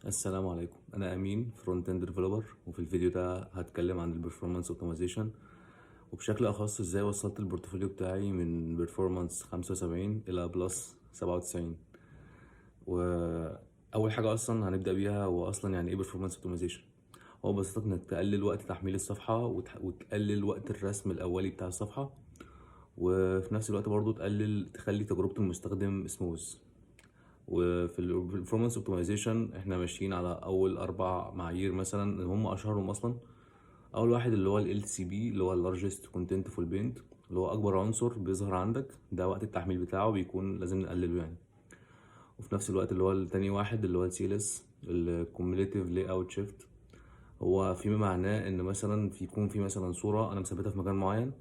السلام عليكم، انا امين front end developer، وفي الفيديو ده هتكلم عن ال performance optimization، وبشكل اخص ازاي وصلت ال portfolio بتاعي من performance 75 الى plus 97. واول حاجة اصلا هنبدا بيها هو اصلا يعني ايه performance optimization؟ هو ببساطة انك تقلل وقت تحميل الصفحة وتقلل وقت الرسم الاولي بتاع الصفحه، وفي نفس الوقت برضو تخلي تجربه المستخدم سموث. وفي ال performance optimization احنا ماشيين على اول اربع معايير مثلا اللي هم اشهرهم اصلا. اول واحد اللي هو ال LCP، اللي هو ال largest contentful paint، اللي هو اكبر عنصر بيظهر عندك، ده وقت التحميل بتاعه بيكون لازم نقلله يعني. وفي نفس الوقت اللي هو التاني واحد اللي هو ال CLS، ال cumulative layout shift، هو فيما معناه ان مثلا في يكون في مثلا صورة انا مثبتها في مكان معين،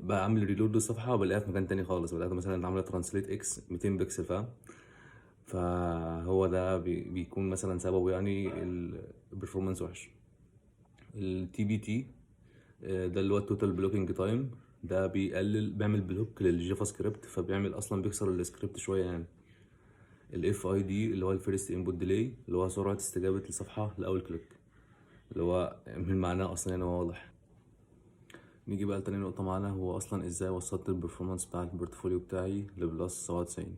بعمل reload للصفحة بلاقيها في مكان تاني خالص، بلاقيها مثلا عاملة translate X 200 بكسل، فاهم؟ فهو ده بيكون مثلا سببه يعني ال performance وحش. ال TBT ده اللي هو ال total blocking time، ده بيقلل، بيعمل block لل JavaScript، فبيعمل اصلا بيكسر السكريبت شوية يعني. ال FID اللي هو ال first input delay، اللي هو سرعة استجابة الصفحة لاول click، اللي هو من معناه اصلا يعني هو واضح. نيجي بقى لتاني نقطة معانا، هو اصلا ازاي وصلت ال performance بتاع ال portfolio بتاعي ل plus 97.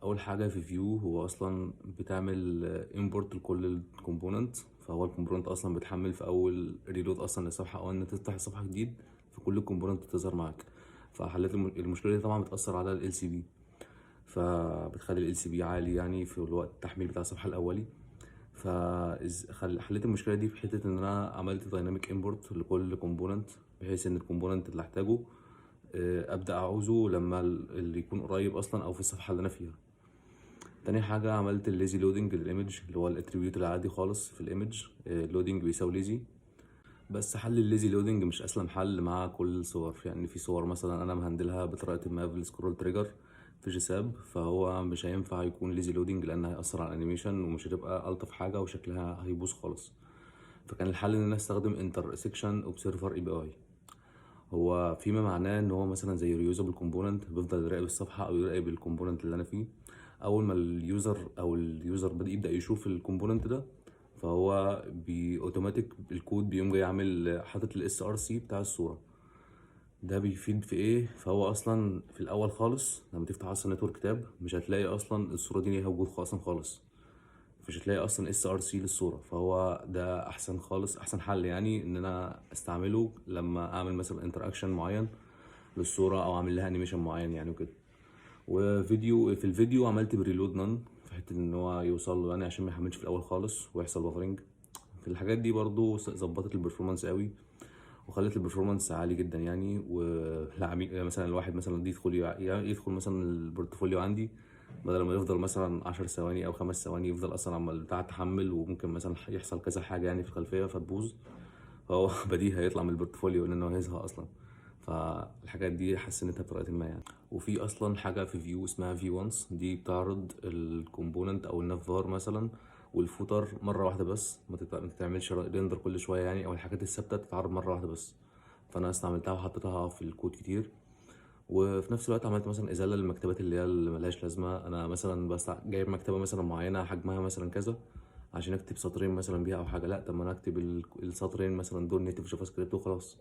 اول حاجة في Vue هو اصلا بتعمل import لكل ال component، فهو ال component اصلا بتحمل في اول reload اصلا للصفحه، او ان تفتح الصفحة جديد فكل ال component بتظهر معاك. فحلت المشكلة دي. طبعا بتاثر على ال LCP، فبتخلي ال LCP عالي يعني في الوقت التحميل بتاع الصفحة الاولي. فحليت المشكلة دي في حتة ان انا عملت dynamic import لكل component، بحيث ان ال component اللي احتاجه ابدا اعوزه لما اللي يكون قريب اصلا او في الصفحة اللي انا فيها. تاني حاجة عملت ال lazy loading لل image، اللي هو ال attribute العادي خالص في ال image، loading بيساوي lazy. بس حل ال lazy loading مش اسلم حل مع كل الصور، يعني في صور مثلا انا مهندلها بطريقة ما في ال scroll trigger في GSAP، فهو مش هينفع يكون lazy loading لان هيأثر على ال animation ومش هتبقى الطف حاجة وشكلها هيبوظ خالص. فكان الحل ان انا استخدم intersection observer API. هو فيما معناه ان هو مثلا زي reusable component بيفضل يراقب الصفحة او يراقب ال component اللي انا فيه. اول ما ال user بدا يبدا يشوف ال component ده، فهو automatic ال code بيقوم جاي عامل حاطط ال src بتاع الصوره. ده بيفيد في ايه؟ فهو اصلا في الاول خالص لما تفتح اصلا network tab مش هتلاقي اصلا الصورة دي ليها وجود اصلا خالص، مش هتلاقي اصلا src للصوره. فهو ده احسن خالص، احسن حل يعني ان انا استعمله لما اعمل مثلا interaction معين للصورة او اعمل لها animation معين يعني وكده. وفيديو في الفيديو عملت preload none في حتة ان هو يوصل له يعني عشان ما يحملش في الاول خالص ويحصل buffering. في الحاجات دي برضو ظبطت ال performance قوي وخلت ال performance عالي جدا يعني. والعميل مثلا الواحد مثلا يدخل مثلا ال portfolio عندي، بدل ما يفضل مثلا 10 ثواني او 5 ثواني يفضل اصلا عمال بتاع تحمل، وممكن مثلا يحصل كذا حاجة يعني في الخلفية فتبوظ، فهو بديهي هيطلع من ال portfolio لانه هيزهق اصلا. فالحاجات دي حسنتها بطريقة ما يعني. وفي اصلا حاجة في Vue اسمها v-once، دي بتعرض ال component او ال navbar مثلا وال footer مرة واحدة بس، ما تتعملش render كل شوية يعني، او الحاجات الثابتة تتعرض مرة واحدة بس. فانا استعملتها وحطيتها في الكود كتير. وفي نفس الوقت عملت مثلا ازالة للمكتبات اللي هي اللي ملهاش لازمه. انا مثلا بس جايب مكتبه مثلا معينة حجمها مثلا كذا عشان اكتب سطرين مثلا بيها او حاجه، لا طب ما انا اكتب السطرين مثلا دول native JavaScript وخلاص.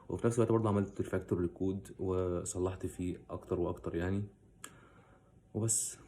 وفي نفس الوقت برضه عملت refactor لل code وصلحت فيه اكتر واكتر يعني، وبس.